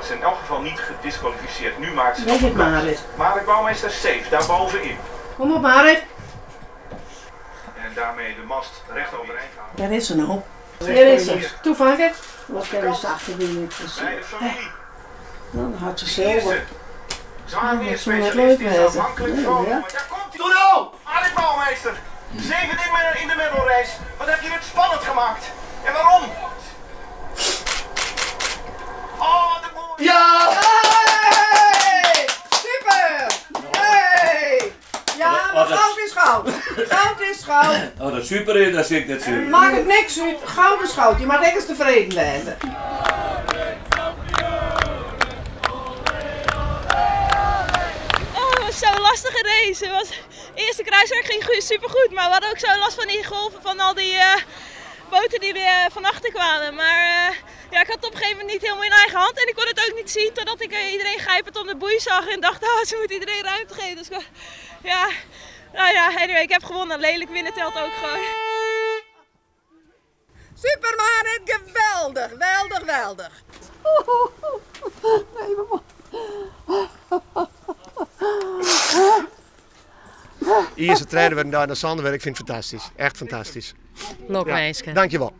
wordt ze in elk geval niet gediskwalificeerd. Nu maakt ze Weet nog het een kans. Marit. Marit Bouwmeester safe, daar bovenin. Kom op Marit. En daarmee de mast recht overeind houden. Daar is ze nou. Hier is ze. Toe Fanke. Wat kan je zachter doen? Bij de familie. Dan had ze Hier is zilver. ze. Zwaar Dat zou net weerspecialist leuk is wezen. afhankelijk Ja, van. ja. Maar daar komt hij. Doe nou! Marit Bouwmeester. Zeven in, in de medalrace. Wat heb je dit spannend gemaakt? En waarom? Oh, wat een mooi. Ja! Hey! Super! Hey! Ja, maar Wat het- goud is goud. Goud is goud. Oh, dat super is, dat zit ik net zo. Maakt het niks uit. Goud is goud. Je mag ergens tevreden blijven. Oh, het was zo'n lastige race. Het was, eerste kruiswerk ging goed, supergoed, maar we hadden ook zo last van die golven van al die eh, boten die eh, van achter kwamen. Maar eh, ja, ik had het op een gegeven moment niet helemaal in eigen hand en ik kon het ook niet zien totdat ik eh, iedereen grijpend om de boei zag en dacht, oh, ze moeten iedereen ruimte geven. Dus ik- ja, nou ja, anyway, ik heb gewonnen. Lelijk winnen telt ook gewoon. Super Marit, geweldig, geweldig, geweldig. Eerste trainer werden daar naar Sanderwerk. Ik vind het fantastisch. Echt fantastisch. Lokmeisje. Dankjewel.